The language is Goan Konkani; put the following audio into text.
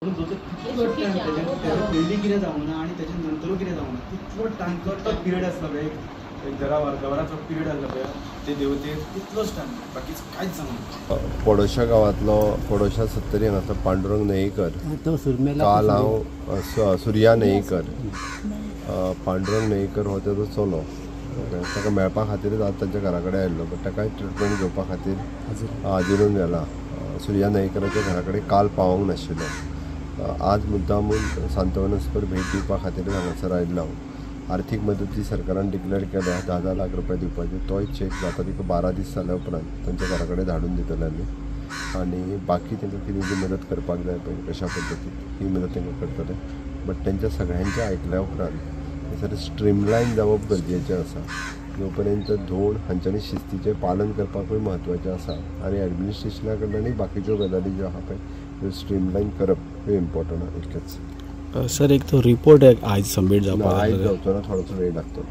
जो तितलो टायम तेज्या पयलीं कितें जावंक ना आनी तेज्या नंतरूय कितें जावंक ना, तितलो टायम जो तो पिरियड आसलो पळय, एक घरा अर्दवराचो पिरियड आसलो पळय ते देवतेर, तितलोच टायम, बाकी कांयच जावंक ना. पडोशा गांवांतलो, पडोशा सत्तरी हांगासर पांडुरंग नयेकर, काल हांव सुर्या नयेकर, पांडुरंग नयेकर हो तेजो चलो, ताका मेळपा खातीरच आज तांच्या घरा कडेन आयिल्लो, बट ताकाय ट्रिटमेंट घेवपा खातीर हाजिरून व्हेला. सुर्या नयेकराच्या घरा कडेन काल पावोंक नाशिल्लो, आज मुद्दामून सांत्वनस्पर भेट दिवपा खातीर हांगासर आयिल्लो हांव. आर्थीक मदत जी सरकारान डिक्लेअर केल्या 10-10 लाख रुपया दिवपाचे, तोय चॅक जाता तिका 12 दीस जाल्या उपरांत तांच्या घरा कडेन धाडून दितले आमी. आनी बाकी तांकां कितें जी मदत करपाक जाय पळय कशा पद्दतीन ही मदत तांकां करतले. बट तांच्या सगळ्यांचें आयकल्या उपरांत थंयसर स्ट्रीमलायन जावप गरजेचें आसा. जो पर्यंत धोण हांच्यांनी शिस्तीचें पालन करपाकूय म्हत्वाचें आसा आनी एडमिनिस्ट्रेशना कडल्यानूय बाकीच्यो गजाली ज्यो आहा पळय त्यो स्ट्रीमलायन करप हें इम्पॉर्टंट आहा. इतकेंच. सर, एक तो रिपोर्ट आयज सबमीट जावपाक आयज जावचो ना, थोडोसो वेळ लागतलो.